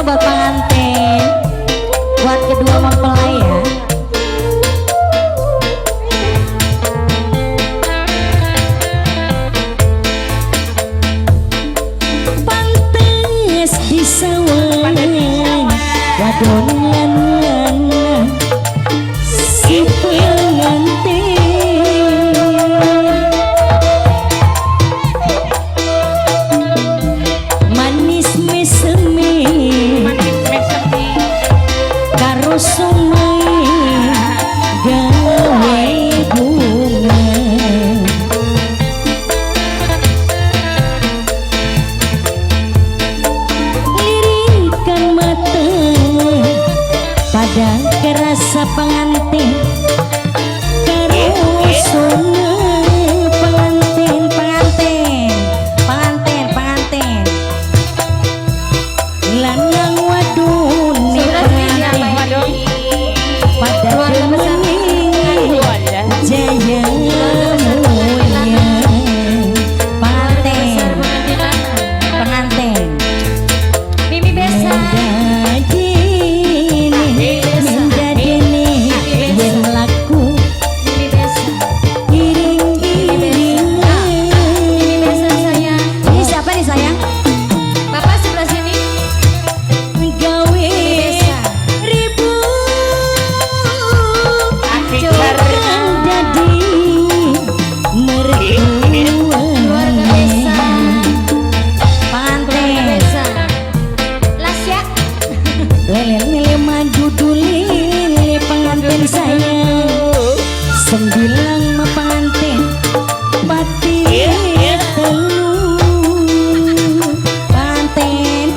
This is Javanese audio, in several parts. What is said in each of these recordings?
Spesial buat pengantin, buat kedua mempelai ya. Pantes di sawah wadon lanang si pengantin, manis meseme karo sumai gawe bunga. Lirikan mata pada kerasa pengantin karo sungai pengantin, pengantin, pengantin, pengantin lanang wadune pengantin pada demeni jaya mulia. Pengantin, pengantin Mimi Besa. Mendadini yen mlaku Mimi Besa. iring-iringan. Mimi Besa sayang. Ini siapa nih sayang? Bapak sebelah sini. Gawe ribu dadi Keluarga mertua. Besa. Pengantin. Keluarga Besa. Las ya. Lele lele maju dulile pengantin sayang. Sembilan ma pengantin pati telu pengantin.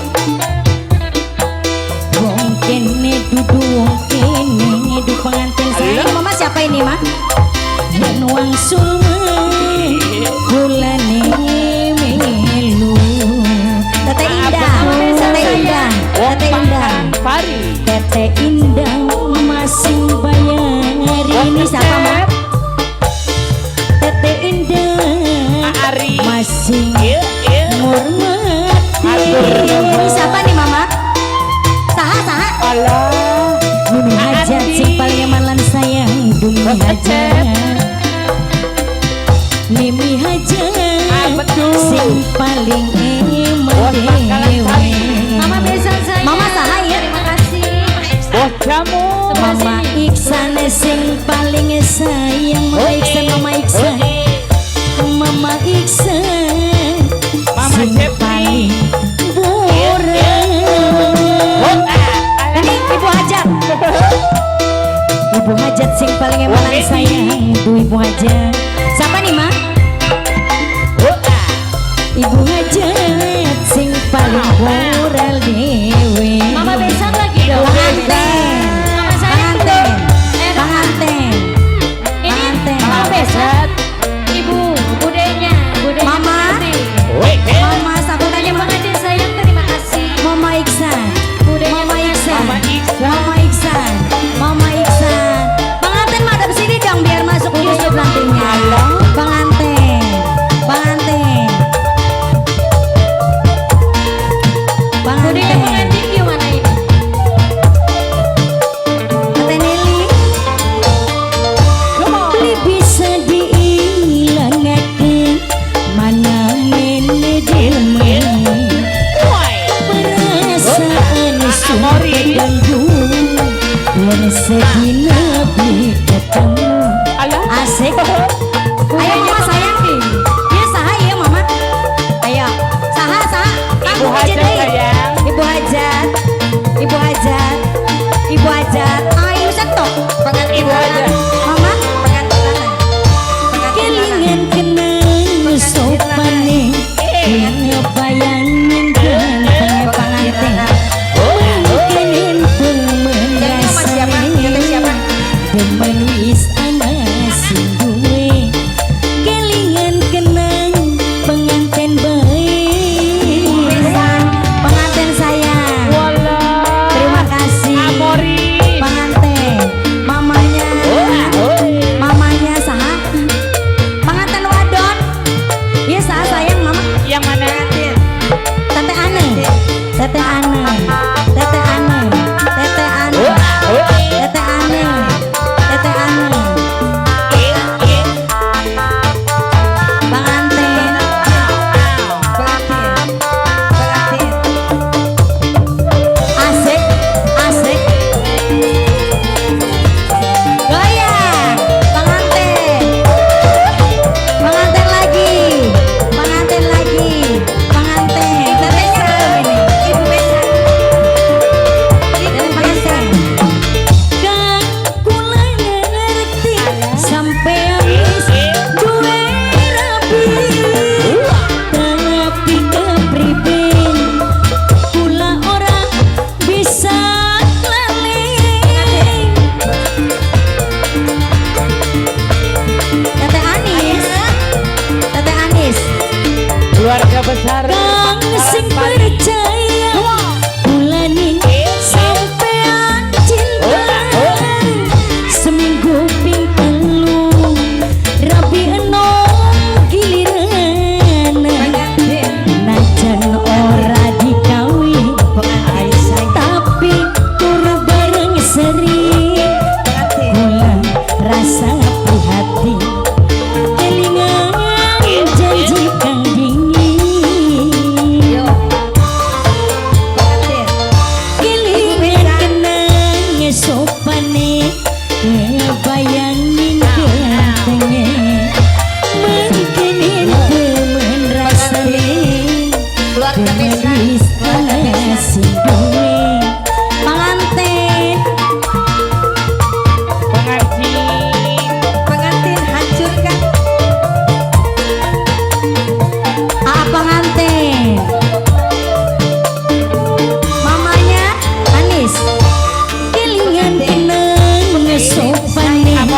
Wong kene dudu wong kene du pengantin sayang. Mama siapa ini ma? Yen wangsul bulane melu. Tete Indah, Tete Indah, Tete Indah, Tete Indah masing bayar. Ini siapa ma? Tete Indah masing ngurmati. Ini siapa nih mama? Saha saha? Mimi Hajat sing paling eman lan sayang Mimi Hajat. Mimi Hajat sing paling eman dewe. Mama Besa sayang. Mama saha ya? Terima kasih. Sebelah Mama sini. Iksan sing paling sayang. Mama Iksan, Mama Iksan, Mama Iksan sing paling bureng. Ini Ibu Hajat, Ibu Hajat sing paling emanan sayang. Duh Ibu Hajat. Siapa nih ma? Ibu Hajat sing paling moral dewe. Mama Besa lagi dong. Pengantin, Mama sayang. pengantin, Eh, pengantin, Ini pengantin. Mama Besa. Ibu, budenya, budenya. Mama. pengantin. Mama satu Budenya tanya ma. pengantin sayang, terima kasih. Mama Iksan, Budenya Mama Iksan, pengantin. Mama Iksan, Mama Iksan. Pengantin madep sini dong biar masuk YouTube nantinya.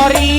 Ori.